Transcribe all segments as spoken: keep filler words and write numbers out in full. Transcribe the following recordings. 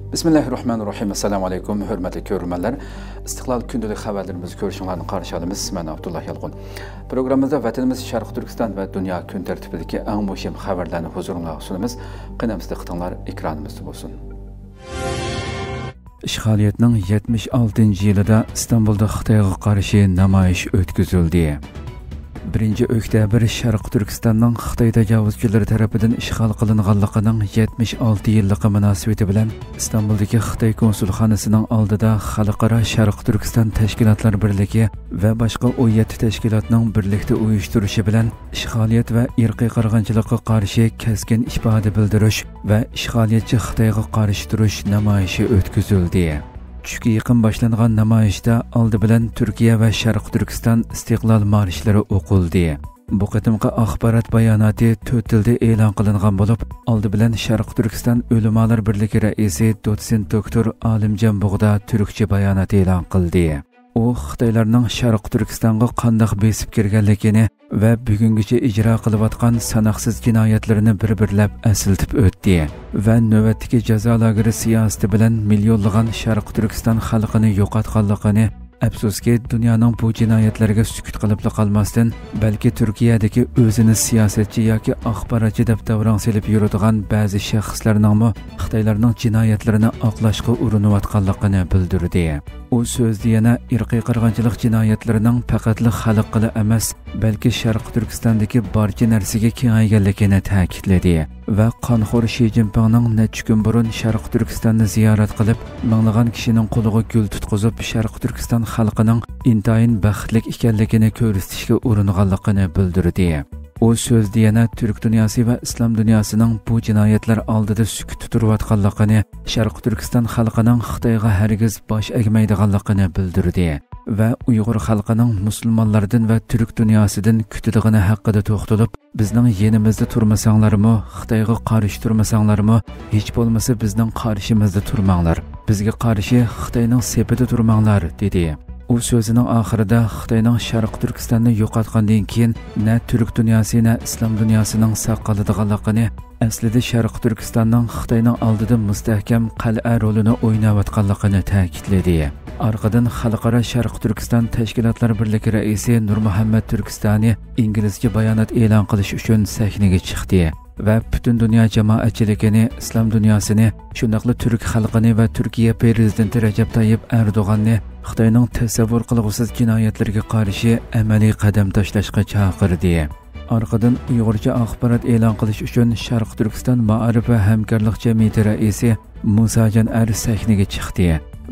بىسمىللاھىررەھمانىررەھىم. ئەسسالامۇ ئەلەيكۇم، ھۆرمەتلىك كۆرۈرمەنلەر. ئىستىقلال كۈندىلىك خەۋەرلىرىمىزنى كۆرۈشۈڭلارنى قارشى ئالىمىز. مەن ئابدۇللا يالقۇن. پروگراممىمىزدا ۋەتىنىمىز شەرقىي تۈركىستان ۋە دۇنيا كۈن تەرتىپىدىكى ئەڭ مۇھىم خەۋەرلەرنى ھۇزۇرۇڭلارغا سۇنىمىز. قېنى ئەمىسە دىققىتىڭلار ئېكرانىمىزدا بولسۇن. ئىشغالىيەتنىڭ يەتمىش ئالتىنچى يىلىدا ئىستانبۇلدا خىتايغا قارشى نامايىش ئۆتكۈزۈلدى. بىرىنچى ئۆكتەبىر شەرقىي تۈركىستاننىڭ خىتاي تاجاۋۇزچىلىرى تەرىپىدىن ئىشغال قىلىنغانلىقىنىڭ يەتمىش ئالتە يىللىقى مۇناسىۋىتى بىلەن ئىستانبۇلدىكى خىتاي كونسۇلخانىسىنىڭ ئالدىدا خەلقئارا شەرقىي تۈركىستان تەشكىلاتلار بىرلىكى ۋە باشقا ئون يەتتە تەشكىلاتنىڭ بىرلىكتە ئۇيۇشتۇرۇشى بىلەن ئىشغالىيەت ۋە ئىرقىي قىرغىنچىلىققا قارشى كەسكىن ئىپادە بىلدۈرۈش ۋە ئىشغالىيەتچى خىتايغا قارشى تۇرۇش نامايىشى ئۆتكۈزۈلدى. چۈشكە يېقىن باشلانغان نامايىشتا ئالدى بىلەن تۈركىيە ۋە شەرقىي تۈركىستان ئىستىقلال مارشلىرى ئوقۇلدى. بۇ قېتىمقى ئاخبارات باياناتى تۆت تىلدا ئېلان قىلىنغان بولۇپ، ئالدى بىلەن شەرقىي تۈركىستان ئۆلىمالار بىرلىكى رەئىسى دوتسېنت دوكتور ئالىمجان بۇغدا تۈركچە بايانات ئېلان قىلدى. ئۇ خىتايلارنىڭ شەرقىي تۈركىستانغا قانداق بېسىپ كىرگەنلىكىنى ۋە بۈگۈنگىچە ئىجرا قىلىۋاتقان ساناقسىز جىنايەتلىرىنى بىر-بىرلەپ ئەسلىتىپ ئۆتتى ۋە نۆۋەتتىكى جازا لاگېرى سىياسىتى بىلەن مىليونلىغان شەرقىي تۈركىستان خەلقىنى يوقاتقانلىقىنى، ئەپسۇسكى، دۇنيانىڭ بۇ جىنايەتلەرگە سۈكۈت قىلىپلا قالماستىن، بەلكى تۈركىيەدىكى ئۆزىنى سىياسەتچى ياكى ئاخباراتچى دەپ داۋراڭ سېلىپ يۈرىدىغان بەزى شەخسلەرنىڭمۇ خىتايلارنىڭ جىنايەتلىرىنى ئاقلاشقا ئۇرۇنۇۋاتقانلىقىنى بىلدۈردى. ئۇ سۆزىدە يەنە ئىرقىي قىرغىنچىلىق جىنايەتلىرىنىڭ پەقەتلا خەلققىلا ئەمەس، بەلكى شەرقىي تۈركىستاندىكى بارچە نەرسىگە كېڭەيگەنلىكىنى تەكىتلىدى ۋە قانخور شى جىنپىڭنىڭ نەچچە كۈن بۇرۇن شەرقىي تۈركىستاننى زىيارەت قىلىپ، مىڭلىغان كىشىنىڭ قولىغا گۈل تۇتقۇزۇپ، شەرقىي تۈركىستان خەلقىنىڭ ئىنتايىن بەختلىك ئىكەنلىكىنى كۆرسىتىشكە ئۇرۇنغانلىقىنى بىلدۈردى. ئۇ سۆزىدە يەنە تۈرك دۇنياسى ۋە ئىسلام دۇنياسىنىڭ بۇ جىنايەتلەر ئالدىدا سۈكۈتتە تۇرۇۋاتقانلىقىنى، شەرقىي تۈركىستان خەلقىنىڭ خىتايغا ھەرگىز باش ئەگمەيدىغانلىقىنى بىلدۈردى ۋە ئۇيغۇر خەلقىنىڭ مۇسۇلمانلاردىن ۋە تۈرك دۇنياسىدىن كۈتىدىغىنى ھەققىدە توختىلىپ، بىزنىڭ يېنىمىزدا تۇرمىساڭلارمۇ، خىتايغا قارشى تۇرمىساڭلارمۇ، ھېچ بولمىسا بىزنىڭ قارشىمىزدا تۇرماڭلار، بىزگە قارشى خىتاينىڭ سېپىدە تۇرماڭلار، دېدى. ئۇ سۆزىنىڭ ئاخىرىدا خىتاينىڭ شەرقىي تۈركىستاننى يوقاتقاندىن كېيىن نە تۈرك دۇنياسى، نە ئىسلام دۇنياسىنىڭ ساق قالىدىغانلىقىنى، ئەسلىدە شەرقىي تۈركىستاننىڭ خىتاينىڭ ئالدىدا مۇستەھكەم قەلئە رولىنى ئويناۋاتقانلىقىنى تەكىتلىدى. ئارقىدىن خەلقئارا شەرقىي تۈركىستان تەشكىلاتلار بىرلىكى رەئىسى نۇرمۇھەممەت تۈركىستانى ئىنگلىزچە بايانات ئېلان قىلىش ئۈچۈن سەھنىگە چىقتى ۋە پۈتۈن دۇنيا جامائەتچىلىكىنى، ئىسلام دۇنياسىنى، شۇنداقلا تۈرك خەلقىنى ۋە تۈركىيە پىرېزىدېنتى رەجەپ تايىپ ئەردوغاننى خىتاينىڭ تەسەۋۋۇر قىلغۇسىز جىنايەتلىرىگە قارشى ئەمەلىي قەدەم تاشلاشقا چاقىردى. ئارقىدىن ئۇيغۇرچە ئاخبارات ئېلان قىلىش ئۈچۈن شەرقىي تۈركىستان مائارىپ ۋە ھەمكارلىق جەمئىيىتى رەئىسى مۇساجان ئەر سەھنىگە چىقتى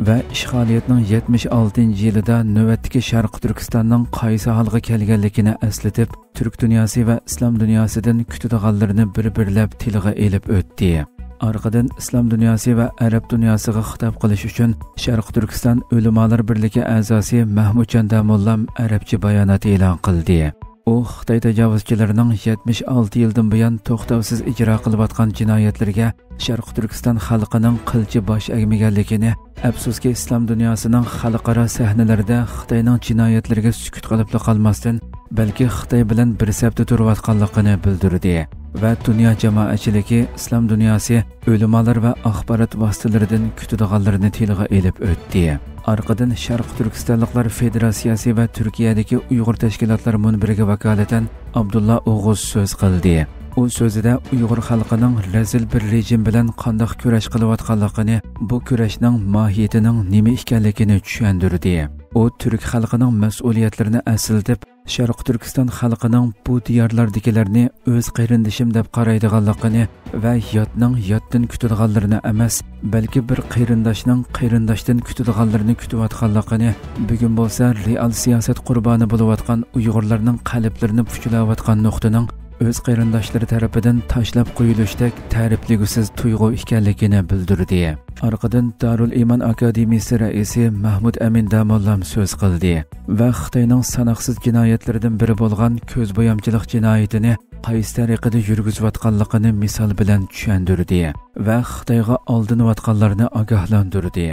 ۋە ئىشغالىيەتنىڭ يەتمىش ئالتىنچى يىلىدا نۆۋەتتىكى شەرقىي تۈركىستاننىڭ قايسى ھالغا كەلگەنلىكىنى ئەسلىتىپ، تۈرك دۇنياسى ۋە ئىسلام دۇنياسىدىن كۈتىدىغانلىرىنى بىر-بىرلەپ تىلغا ئېلىپ ئۆتتى. ئارقىدىن ئىسلام دۇنياسى ۋە ئەرەب دۇنياسىغا خىتاب قىلىش ئۈچۈن شەرقىي تۈركىستان ئۆلىمالار بىرلىكى ئەزاسى مەھمۇتجان داموللام ئەرەبچە بايانات ئېلان قىلدى. ئۇ خىتاي تاجاۋۇزچىلىرىنىڭ يەتمىش ئالتە يىلدىن بۇيان توختاۋسىز ئىجرا قىلىۋاتقان جىنايەتلىرىگە شەرقىي تۈركىستان خەلقىنىڭ قىلچە باش ئەگمىگەنلىكىنى، ئەپسۇسكى، ئىسلام دۇنياسىنىڭ خەلقئارا سەھنىلەردە خىتاينىڭ جىنايەتلىرىگە سۈكۈت قىلىپلا قالماستىن، بەلكى خىتاي بىلەن بىر سەپتە تۇرۇۋاتقانلىقىنى بىلدۈردى ۋە دۇنيا جامائەتچىلىكى، ئىسلام دۇنياسى، ئۆلىمالار ۋە ئاخبارات ۋاسىتىلىرىدىن كۈتىدىغانلىرىنى تىلغا ئېلىپ ئۆتتى. ئارقىدىن شەرقىي تۈركىستانلىقلار فېدېراتسىيەسى ۋە تۈركىيەدىكى ئۇيغۇر تەشكىلاتلار مۇنبىرىگە ۋاكالىتەن ئابدۇللا ئوغۇز سۆز قىلدى. ئۇ سۆزىدە ئۇيغۇر خەلقىنىڭ رەزىل بىر رېجىم بىلەن قانداق كۈرەش قىلىۋاتقانلىقىنى، بۇ كۈرەشنىڭ ماھىيىتىنىڭ نېمە ئىكەنلىكىنى چۈشەندۈردى. ئۇ تۈرك خەلقىنىڭ مەسئۇلىيەتلىرىنى ئەسلىتىپ، شەرقىي تۈركىستان خەلقىنىڭ بۇ دىيارلاردىكىلەرنى ئۆز قېرىندىشىم دەپ قارايدىغانلىقىنى ۋە ياتنىڭ ياتتىن كۈتىدىغانلىرىنى ئەمەس، بەلكى بىر قېرىنداشنىڭ قېرىنداشتىن كۈتىدىغانلىرىنى كۈتۈۋاتقانلىقىنى، بۈگۈن بولسا رېئال سىياسەت قۇربانى بولۇۋاتقان ئۇيغۇرلارنىڭ قەلبلىرىنى پۇچىلاۋاتقان نۇقتىنىڭ ئۆز قېرىنداشلىرى تەرىپىدىن تاشلاپ قويۇلۇشتەك تەرىپلىگۈسىز تۇيغۇ ئىكەنلىكىنى بىلدۈردى. ئارقىدىن دارۇل ئىمان ئاكادېمىيىسى رەئىسى مەھمۇد ئەمىن داموللام سۆز قىلدى ۋە خىتاينىڭ ساناقسىز جىنايەتلىرىدىن بىرى بولغان كۆز بويامچىلىق جىنايىتىنى قايسى تەرىقىدە يۈرگۈزۈۋاتقانلىقىنى مىسال بىلەن چۈشەندۈردى ۋە خىتايغا ئالدىنىۋاتقانلارنى ئاگاھلاندۇردى.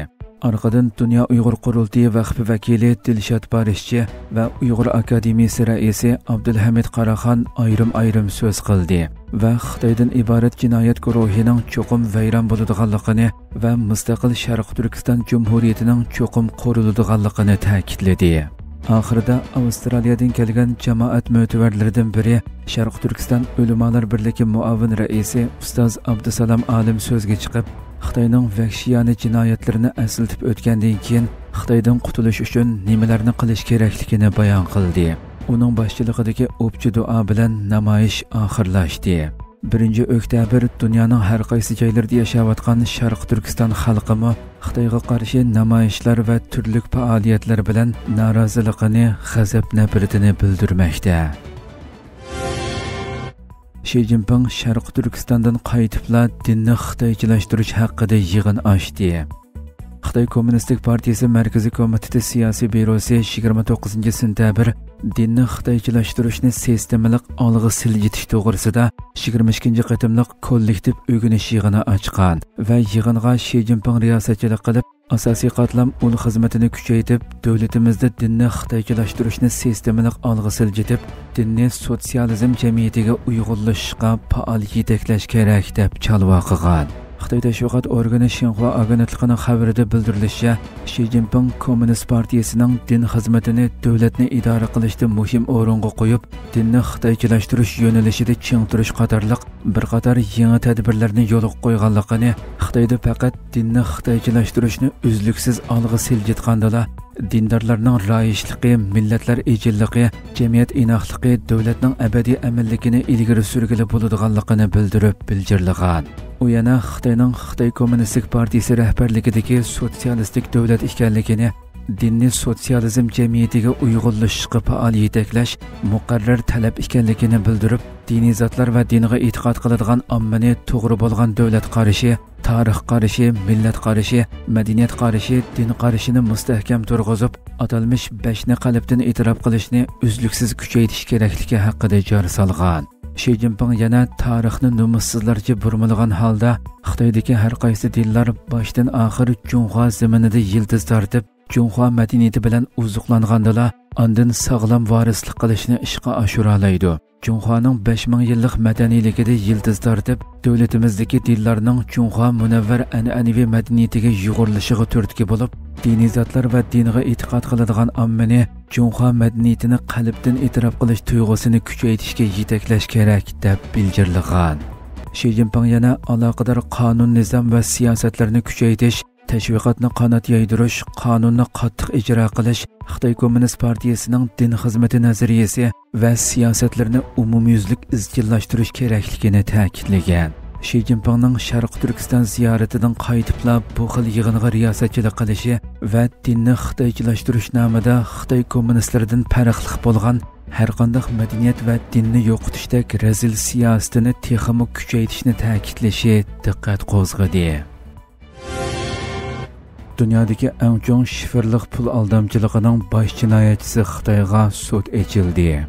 ئارقىدىن دۇنيا ئۇيغۇر قۇرۇلتىيى ۋەقپى ۋەكىلى دىلشات بارىشچى ۋە ئۇيغۇر ئاكادېمىيىسى رەئىسى ئابدۇلھەمىد قاراخان ئايرىم-ئايرىم سۆز قىلدى ۋە خىتايدىن ئىبارەت جىنايەت گۇرۇھىنىڭ چوقۇم ۋەيران بولىدىغانلىقىنى ۋە مۇستەقىل شەرقىي تۈركىستان جۇمھۇرىيىتىنىڭ چوقۇم قۇرۇلىدىغانلىقىنى تەكىتلىدى. ئاخىرىدا ئاۋسترالىيەدىن كەلگەن جامائەت مۆتىۋەرلىرىدىن بىرى، شەرقىي تۈركىستان ئۆلىمالار بىرلىكى مۇئاۋىن رەئىسى ئۇستاز ئابدۇسالام ئالىم سۆزگە چىقىپ، خىتاينىڭ ۋەھشىيانە جىنايەتلىرىنى ئەسلىتىپ ئۆتكەندىن كېيىن، خىتايدىن قۇتۇلۇش ئۈچۈن نېمىلەرنى قىلىش كېرەكلىكىنى بايان قىلدى. ئۇنىڭ باشچىلىقىدىكى ئوپچە دۇئا بىلەن نامايىش ئاخىرلاشتى. بىرىنچى ئۆكتەبىر دۇنيانىڭ ھەر قايسى جايلىرىدا ياشاۋاتقان شەرقىي تۈركىستان خەلقىمۇ خىتايغا قارشى نامايىشلار ۋە تۈرلۈك پائالىيەتلەر بىلەن نارازىلىقىنى، غەزەپ-نەپرىتىنى بىلدۈرمەكتە. شى جىنپىڭ شەرقىي تۈركىستاندىن قايتىپلا دىننى خىتايچىلاشتۇرۇش ھەققىدە يىغىن ئاچتى. خىتاي كوممۇنىستىك پارتىيىسى مەركىزىي كومىتېتى سىياسىي بيۇروسى يىگىرمە توققۇزىنچى سېنتەبىر دىننى خىتايچىلاشتۇرۇشنى سىستېمىلىق ئالغا سىلجىتىش توغرىسىدا يىگىرمە ئىككىنچى قېتىملىق كوللېكتىپ ئۆگىنىش يىغىنى ئاچقان ۋە يىغىنغا شى جىنپىڭ رىياسەتچىلىك قىلىپ، ئاساسىي قاتلام ئۇل خىزمىتىنى كۈچەيتىپ، دۆلىتىمىزدە دىننى خىتايچىلاشتۇرۇشنى سىستېمىلىق ئالغا سىلجىتىپ، دىننى سوتسىيالىزم جەمئىيىتىگە ئۇيغۇنلىشىشقا پائال يېتەكلەش كېرەك، دەپ چالۋا قىلغان. خىتاي تەشۋىقات ئورگىنى شىنخۇا ئاگېنتلىقىنىڭ خەۋىرىدە بىلدۈرۈلۈشىچە، شى جىنپىڭ كوممۇنىست پارتىيىسىنىڭ دىن خىزمىتىنى دۆلەتنى ئىدارە قىلىشتا مۇھىم ئورۇنغا قويۇپ، دىننى خىتايچىلاشتۇرۇش يۆنىلىشىدە چىڭ تۇرۇش قاتارلىق بىر قاتار يېڭى تەدبىرلەرنى يولغا قويغانلىقىنى، خىتايدا پەقەت دىننى خىتايچىلاشتۇرۇشنى ئۈزلۈكسىز ئالغا سىلجىتقاندىلا، دىندارلارنىڭ رايىشلىقى، مىللەتلەر ئىجىللىقى، جەمئىيەت ئىناقلىقى، دۆلەتنىڭ ئەبەدىي ئەمىنلىكىنى ئىلگىرى سۈرگىلى بولىدىغانلىقىنى بىلدۈرۈپ بىلجىرلىغان. ئۇ يەنە خىتاينىڭ خىتاي كوممۇنىستىك پارتىيىسى رەھبەرلىكىدىكى سوتسىيالىستىك دۆلەت ئىكەنلىكىنى، دىننى سوتسىيالىزم جەمئىيىتىگە ئۇيغۇنلىشىشقا پائال يېتەكلەش مۇقەررەر تەلەپ ئىكەنلىكىنى بىلدۈرۈپ، دىنىي زاتلار ۋە دىنغا ئېتىقاد قىلىدىغان ئاممىنى توغرا بولغان دۆلەت قارىشى، تارىخ قارىشى، مىللەت قارىشى، مەدەنىيەت قارىشى، دىن قارىشىنى مۇستەھكەم تۇرغۇزۇپ، ئاتالمىش بەشنى قەلبتىن ئېتىراپ قىلىشنى ئۈزلۈكسىز كۈچەيتىش كېرەكلىكى ھەققىدە جار سالغان. شى جىنپىڭ يەنە تارىخنى نومۇسسىزلارچە بۇرمىلىغان ھالدا، خىتايدىكى ھەر قايسى دىنلار باشتىن ئاخىر جۇڭخۇا زېمىنىدا يىلتىز تارتىپ، جۇڭخۇا مەدەنىيىتى بىلەن ئوزۇقلانغاندىلا، ئاندىن ساغلام ۋارىسلىق قىلىشنى ئىشقا ئاشۇرالايدۇ. جۇڭخۇانىڭ بەش مىڭ يىللىق مەدەنىيلىكىدە يىلتىز تارتىپ، دۆلىتىمىزدىكى دىنلارنىڭ جۇڭخۇا مۇنەۋۋەر ئەنئەنىۋى مەدەنىيىتىگە يۇغۇرۇلۇشىغا تۈرتكە بولۇپ، دىنىي زاتلار ۋە دىنغا ئېتىقاد قىلىدىغان ئاممىنى جۇڭخۇا مەدەنىيىتىنى قەلبتىن ئېتىراپ قىلىش تۇيغۇسىنى كۈچەيتىشكە يېتەكلەش كېرەك، دەپ بىلجىرلىغان. شى جىنپىڭ يەنە ئالاقىدار قانۇن، نىزام ۋە سىياسەتلەرنى كۈچەيتىش، تەشۋىقاتنى قانات يايدۇرۇش، قانۇننى قاتتىق ئىجرا قىلىش، خىتاي كوممۇنىست پارتىيىسىنىڭ دىن خىزمىتى نەزەرىيىسى ۋە سىياسەتلىرىنى ئومۇميۈزلۈك ئىزچىللاشتۇرۇش كېرەكلىكىنى تەكىتلىگەن. شى جىنپىڭنىڭ شەرقىي تۈركىستان زىيارىتىدىن قايتىپلا بۇ خىل يىغىنغا رىياسەتچىلىك قىلىشى ۋە دىننى خىتايچىلاشتۇرۇش نامىدا خىتاي كوممۇنىستلىرىدىن پەرقلىق بولغان ھەرقانداق مەدەنىيەت ۋە دىننى يوقىتىشتەك رەزىل سىياسىتىنى تېخىمۇ كۈچەيتىشنى تەكىتلىشى دىققەت قوزغىدى. دۇنيادىكى ئەڭ چوڭ شىفىرلىق پۇل ئالدامچىلىقىنىڭ باش جىنايەتچىسى خىتايغا سوت ئېچىلدى.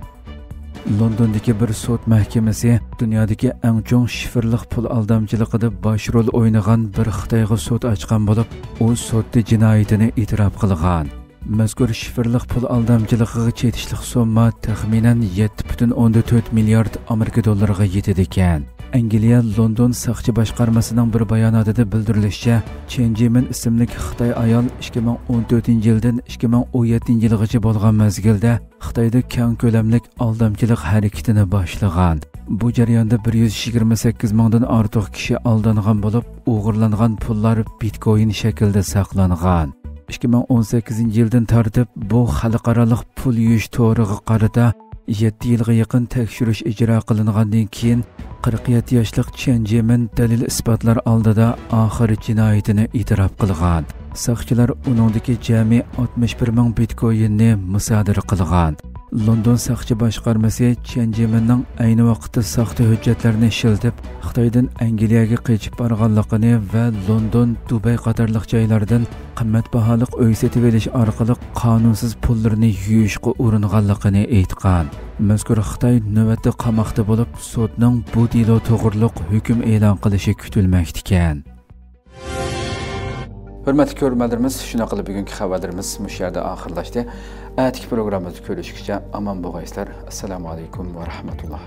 لوندوندىكى بىر سوت مەھكىمىسى دۇنيادىكى ئەڭ چوڭ شىفىرلىق پۇل ئالدامچىلىقىدا باش رول ئوينىغان بىر خىتايغا سوت ئاچقان بولۇپ، ئۇ سوتتا جىنايىتىنى ئېتىراپ قىلغان. مەزكۇر شىفىرلىق پۇل ئالدامچىلىقىغا چېتىشلىق سومما تەخمىنەن يەتتە پۈتۈن ئوندىن تۆت مىليارد ئامېرىكا دوللىرىغا يېتىدىكەن. ئەنگلىيە لوندون ساقچى باشقارمىسىنىڭ بىر باياناتىدا بىلدۈرۈلۈشىچە، چېن جىمىن ئىسىملىك خىتاي ئايال ئىككى مىڭ ئون تۆتىنچى يىلدىن ئىككى مىڭ ئون يەتتىنچى يىلغىچە بولغان مەزگىلدە خىتايدا كەڭ كۆلەملىك ئالدامچىلىق ھەرىكىتىنى باشلىغان. بۇ جەرياندا بىر يۈز يىگىرمە سەككىز مىڭدىن ئارتۇق كىشى ئالدانغان بولۇپ، ئوغرىلانغان پۇللار بىتكوين شەكلىدە ساقلانغان. ئىككى مىڭ ئون سەككىزىنچى يىلدىن تارتىپ بۇ خەلقئارالىق پۇل يۇيۇش تورىغا قارىتا يەتتە يىلغا يېقىن تەكشۈرۈش ئىجرا قىلىنغاندىن كېيىن، قىرىق يەتتە ياشلىق چيەن جيېمىن دەلىل-ئىسپاتلار ئالدىدا ئاخىرى جىنايىتىنى ئېتىراپ قىلغان. ساقچىلار ئۇنىڭدىكى جەمئىي ئاتمىش بىر مىڭ بىتكويىننى مۇسادىرە قىلغان. لوندون ساقچى باشقارمىسى چيەن جيېمىننىڭ ئەينى ۋاقىتتا ساختا ھۆججەتلەرنى ئىشلىتىپ، خىتايدىن ئەنگلىيەگە قېچىپ بارغانلىقىنى ۋە لوندون، دۇبەي قاتارلىق جايلاردىن قىممەت باھالىق ئۆي سېتىۋېلىش ئارقىلىق قانۇنسىز پۇللىرىنى يۇيۇشقا ئۇرۇنغانلىقىنى ئېيتقان. مەزكۇر خىتاي نۆۋەتتە قاماقتا بولۇپ، سوتنىڭ بۇ دېلو توغرۇلۇق ھۆكۈم ئېلان قىلىشى كۈتۈلمەكتىكەن. ھۆرمەتلىك كۆرۈرمەنلىرىمىز، شۇنداق قىلىپ بۈگۈنكى خەۋەرلىرىمىز مۇشۇ يەردە ئاخىرلاشتى. ئەتىكى پروگراممىمىزدا كۆرۈشكىچە ئامان بولغايسىلەر. ئەسسالامۇ ئەلەيكۇم ۋە رەھمەتۇللا.